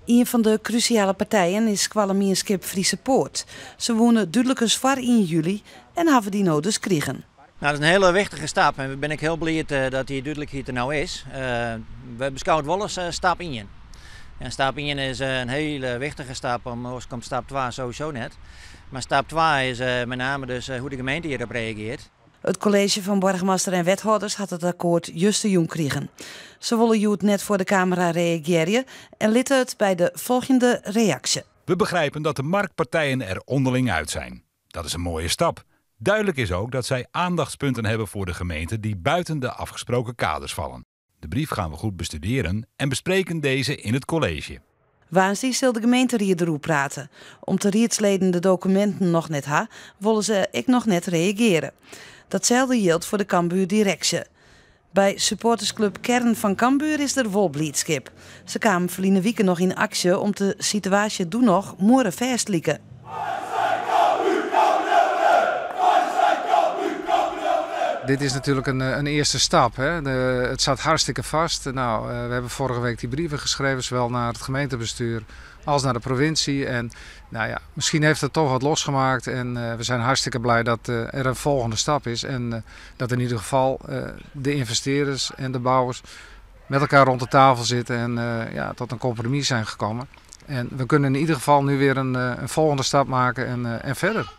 Ien fan de krúsjale partijen is skoallemienskip Friese Poort. Se woene dúdlikens foar ien july en hawwe dy no dus krigen. Nou, dat is in hiele wichtige stap en we binne ek hiel bliid dat dy dúdlikheid der no is. We beskôgje it wol as stap ien. En stap ien is in hiele wichtige stap, oars komt stap twa sowieso net. Mar stap twa is met name dus hoe't de gemeente hjirop reagearret. It kolleezje fan boargemaster en wethâlders hat it akkoart justerjûn krigen. Se wolle hjoed net foar de kamera reagearje en litte it by de folgjende reaksje. We begrijpen dat de marktpartijen er onderling uit zijn. Dat is een mooie stap. Duidelijk is ook dat zij aandachtspunten hebben voor de gemeente die buiten de afgesproken kaders vallen. De brief gaan we goed bestuderen en bespreken deze in het college. Woansdei sil de gemeenteried deroer prate. Om't de riedsleden de dokuminten noch net ha, wolle se ek noch net reagearje. Datselde jildt foar de Cambuur-direksje. By supportersklub Kern fan Cambuur is der wol bliidskip. Se kamen ferline wike noch yn aksje om't de situaasje doe noch muorrefêst like. Dit is natuurlijk een eerste stap. Hè. Het zat hartstikke vast. Nou, we hebben vorige week die brieven geschreven, zowel naar het gemeentebestuur als naar de provincie. En nou ja, misschien heeft het toch wat losgemaakt. En we zijn hartstikke blij dat er een volgende stap is. En dat in ieder geval de investeerders en de bouwers met elkaar rond de tafel zitten en ja, tot een compromis zijn gekomen. En we kunnen in ieder geval nu weer een volgende stap maken en verder.